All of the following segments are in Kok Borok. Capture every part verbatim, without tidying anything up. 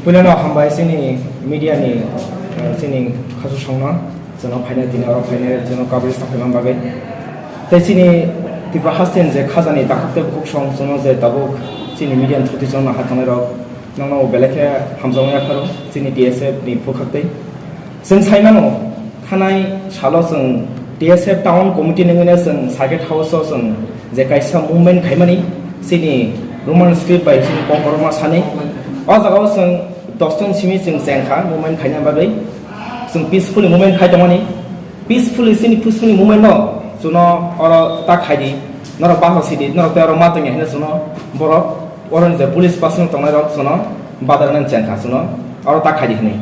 Puilano hambai chini media ni, eh, chini khasuk songno, chwngno phaina tini oro phaina chwngno coverage tong phaima bagwi. Tei chini Tripura haste ni je khajani takhuk tei bukhuk song chwngno je tabuk chini media ni thoti chwngno hai tongnai rok, nokno belai khe hamjakmani yapharo chini T S F ni bwkhak tei. Chwng sai mano, thanai salo chwng T S F Town Committee ni wngwi chwng Circuit House o chwng je kaisa movement khaimani, chini Roman script bai chini Kokborok ma sani. O jaga o chwng dos jon simi chwng chengkha movement khaina bagwi. Chwng peacefully movement khai tongmani. Peacefully, chini peacefully movement no chwngno oro ta khai di, norok bahai sidi, norok tei oro ma tongya hinwi chwngno borok, oro ni je police personnel tongnai rok chwngno badar nang chengkha chwngno oro ta khai di hinwi.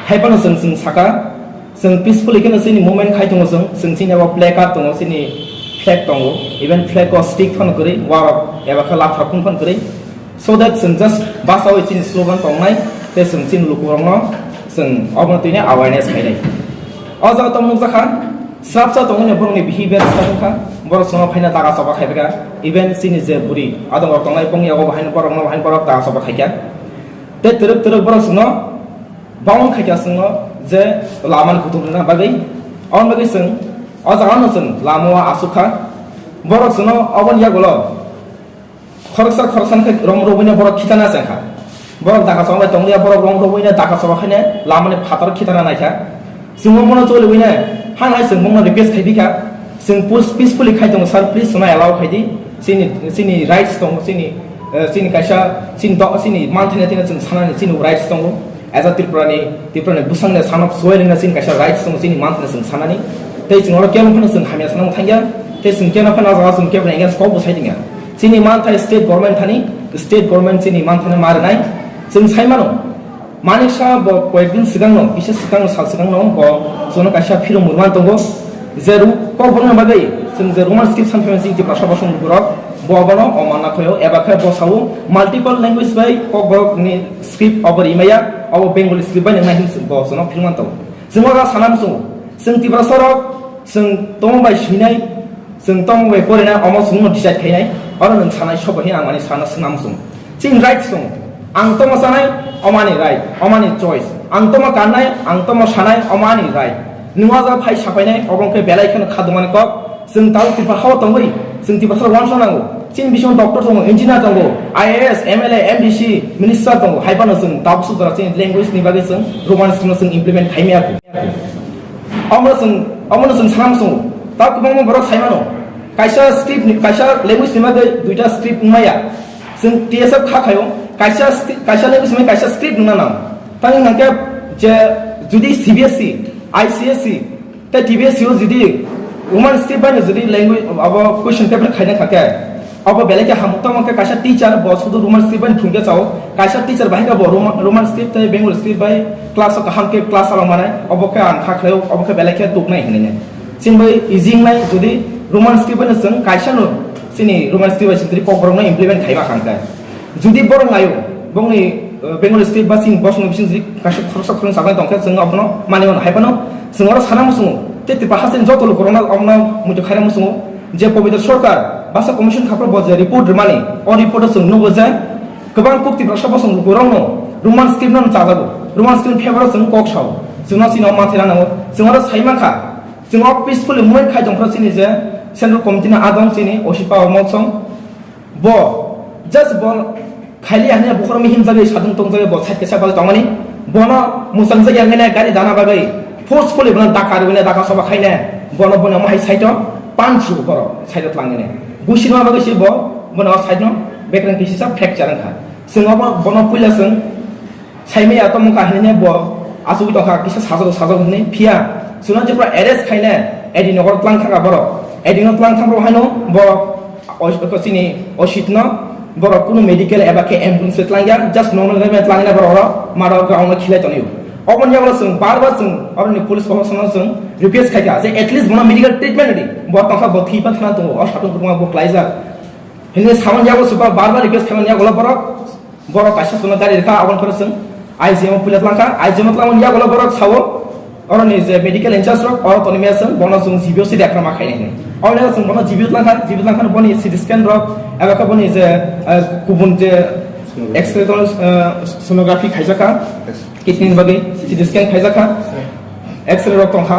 Hai phano chwng, chwng saka, chwng peacefully kheno chini movement khai tongo chwng, chwng chini abo placard tongo, chini flag tongo, even flag o stick phano kwrwi, warok eba khe lathok phano kwrwi, so that chwng just bachawi chini slogan tongnai, tei chwng chini lukurokno chwng obono tini awareness khainai. O jaga tong nukjakha, srapsa tongmani borokni behavior swkang kha, borok chwngno phaina daga choba khaibakha, even chini je bwrwi adongrok tongnai bongni yago bahai borokno bahai borok daga choba khaikha. Tei twrwk twrwk borok chwngno bound khaikha chwngno je lamani kutung rwna bagwi. Aboni bagwi chwng o jagano chwng lamao aswk kha. Borok chwngno oboni yagulo khoroksa khoroksa khe rom rwbwino borok khitana chengkha. Borok dakha chongbai tongliya, borok rom rwbwino dakha chobakhaino lamani phatar khitana naikha. Chwng omono choliwino hanai chwng bongno request khaibikha. Chwng pus-, peacefully khai tongo, sir, please chwngno allow khaidi. Chini, chini rights tongo, chini, eh, chini kaisa, chini do-, chini manthaino tino chwng sanani chini rights tongo. As a Tripurani, Tripurani bwsangni sanok suwai lengna chini kaisa rights tongo, chini manthaino chwng sanani. Tei chwng oro kebo phano chwng hamya sanang thangya. Tei chwng kebo phano o jaga chwng kebo against kok bwsai tongya. Chini manthai state government thani, state government chini manthaino ma rwnai. Chwng sai mano, Manik Saha bo koyekdin swkangno, kisa swkangno, sal swkangno bo chwngno kaisa film rwman tongo. Je ru-, kok borokni bagwi chwng je Roman script san phaimani chini Tiprasa bosong borok, bo abono omanna khoyo eba khe bo sao multiple language bai kok borokni script obo rimaya, obo Bengali script bai nwngnai hinwi bo chwngno film man tongo. Chwng o sana muchungo, chwng Tiprasa rok, chwng tongmung bai swinai, chwng tongmung bai porinai, omo chwngno decide khainai, oro nwng sanai sobo hinwi ang ani sana swngna muchungo. Chini rights tongo. Ang tongmo sanai, omo ani right, omo ani choice. Ang tongmo kannai, ang tongmo sanai, omo ani right. Nwng o jaga phai sapainai, obo wngkhe belai kheno khadumani kok. Chwng tabuk Tripura hao tongwi, chwng Tiprasa wansuk nango. Chini bisingo doctor tongo, engineer tongo, I A S, M L A, M D C, minister tongo. Hai phano chwng tabuk sujak chini language ni bagwi chwng Roman script no chwng implement khaimaya kho. Omo chwng, omo chwng sana muchungo. Tabuk kwbangma borok sai mano. Kaisa script ni, kaisa language ni bagwi duita script wngmaya. Chwng T S F kha khaio, kaisa sti-, kaisa language ni kaisa script wngna nang. Tang hwnkhe je judi C B S E, I C S E, tei T B S C o judi Roman script bai judi language abo question paper khaina kha khe, abo belai khe hamuk tamo khe kaisa teacher bo sudu Roman script bai phung khe chao, kaisa teacher bahai khe bo Roman, Roman script tei Bengali script bai class o kaham khe class along manai, obo khe ang kha khlaio, obo khe belai khe tuknai hinwi nai. Chini bai easy wngnai judi Roman script bai chwng kaisa no chini Roman script bai chwng twi kok borok no implement khaiba kha khe. Judi borok naio, bongni, eh, Bengali script ba chini bosongni bising judi kaisa khoroksa khoroksa sabai tongkhe, chwng abono mani mano. Hai phano chwng oro sana muchungo, tei Tripura hasteni joto lukurokno abono muitu khaina muchungo je Pabitra Sarkar Bhasha Commission khaphuru bo je report rwmani, o report o chwng nugo je kwbang kuk Tiprasa bosong lukurokno Roman script no chajago, Roman script favour o chwng kok sao, chwngno chini o manthai rwnango. Chwng oro sai mankha, chwng o peacefully movement khai tongphuru chini je Central Committee ni adong chini Osipa Omolsong, Bo just bo khaili hanya bukhoro mihim jagwi sadung tong jagwi bo side kaisa bajak tongmani. Bono muchang jagwi ang nai gari dana bagwi forcefully bono daka rwina daka soba khaina bono bono mahai side o pansu borok side o twlangwi nai. Busi rwna bagwi se bo bono side no bekreng kisi sa fracture wngkha. Chwng obo bono puila chwng Saimaya tamo kahini bo asugwi tongkha kisa sajak sajak hinwi phiya chwngno jepra arrest khaina A D nogor tlang thangkha borok. A D no tlang thangkha haino borok o, o chini Osit no borok kunu medical eba khe ambulance tlang ya, just normal bai tlang na borok oro maro ground no khilai tonio. Oboni yago chwng bar bar chwng oroni police proshasonno chwng request khaikha je at least bono medical treatment rwdi, bo tongkha bo thwi pan thana tongo, o satung kutungma bo klaijak hinwi samani yago chwng bar bar request khaimani yago borok. Borok kaisa chwngno gari rwkha, aboni pore chwng I G M o puila tlangkha, I G M o tlangmani yagulo borok sao, oroni je medical in charge rok, oro tongmani chwng bono chwng G B o si dekra ma khainai hinwi. Oboni chwng bono G B o tlangkha, G B o tlangkha boni C T scan rok, eba khe boni je, eh, kubun je X-ray to, uh, sonography khaijakha, kidney ni bagwi C T scan khaijakha, X-ray rok tongkha.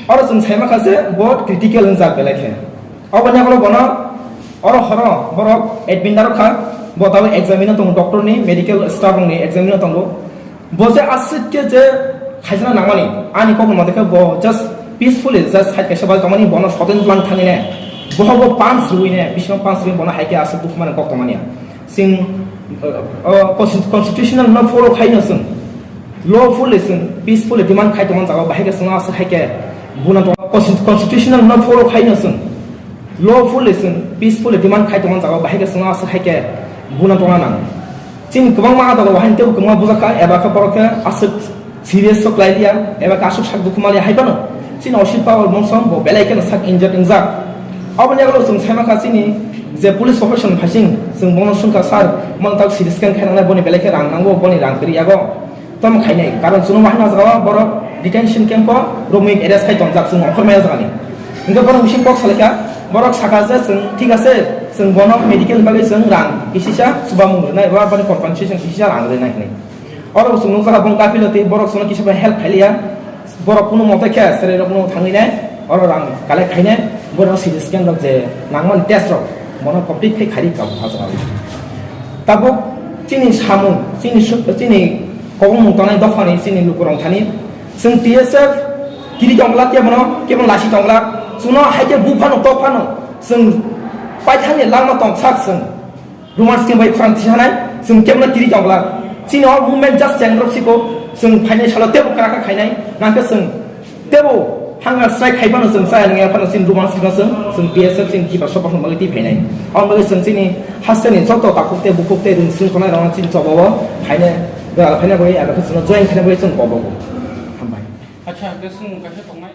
Oro chwng saimakha je bo critical wngjak belai khe. Oboni ulo bono oro horo borok admit narwkha, bo tabuk examine tongo, doctor ni, medical staff rokni examine tongo. Bo je aswk khe je khaijana nangmani, ani kokno mate khe bo just peacefully just side kaisa bai tongmani, bono soten plan thangwi ne, bohogo pumps rwui ne, bisingo pumps rwui bono hai khe aswk dukhu mani kok tongmani. Chwng, uh, uh, consti-, constitutional no follow khaino chwng, lawfully chwng, peacefully demand khai tongmani jaga bahai khe chwngno aswk hai khe buna tong-, consti-, constitutional no follow khaino chwng, lawfully chwng, peacefully demand khai tongmani jaga bahai khe chwngno aswk hai khe buna tongna nang. Chini kwbangma adalo wahini teibo kwbangma bujakha, eba khe borok khe aswk serious sok lai liya, eba khe aswk sak dukhu maliya hai phano. Chini Oshit Pawar mungsa bo belai kheno sak injured wngjak. Aboni yagulo chwng sai mankha chini je police profession phaising, chwng bono swngkha, "Sir, mano tak C T scan khainangnai, boni belai khe rang nango, boni rang kwrwi yago." Tamo khainai, karon chwngno wahino jaga o borok detention camp o romwi arrest khai tongjak, chwng ongkhormaya jagani. Hingke borok bising kok salaikha, borok saka je chwng thik ase, chwng bono medical bagwi chwng rang kisisa chubamung rwnai, ba bani compensation kisisa rang rwnai hinwi. Oro chwng nukjakha bong gafiloti, borok chwngno kisa bai help khailiya, borok kunu mote khe chwrairokno thangwi nai, oro rang collect khainai, borok C T scan rok je nangmani test rok, bono complete khai khari kabo ha jaga o. Tabuk chini samung, chini su-, chini kobongmung tongnai dophani chini lukurok thani, chwng T S F kiri tongla kebono, kebono lasi tongla, chwngno hai khe bu phano tok phano, chwng paithakni langma tongsak chwng, Roman skin bai khorang tisa nai, chwng kebono kiri tongla. Chini o movement just chengrok siko, chwng phainai salo tebo kraka khainai, nangkhe chwng tebo hunger strike khai phano chwng chaya nangya phano chini Roman skin chwng, chwng T S F chini kiba sopa phano bagwi twi phainai. Aboni bagwi chwng chini hasteni joto takhuk tei bukhuk tei rwng sing khonai rokno chini chobao phainai, gwdal phainai bagwi abo khe chwngno join khainai bagwi chwng kobogo. Hambai. Acha, hwnkhe chwng kaisa tongnai.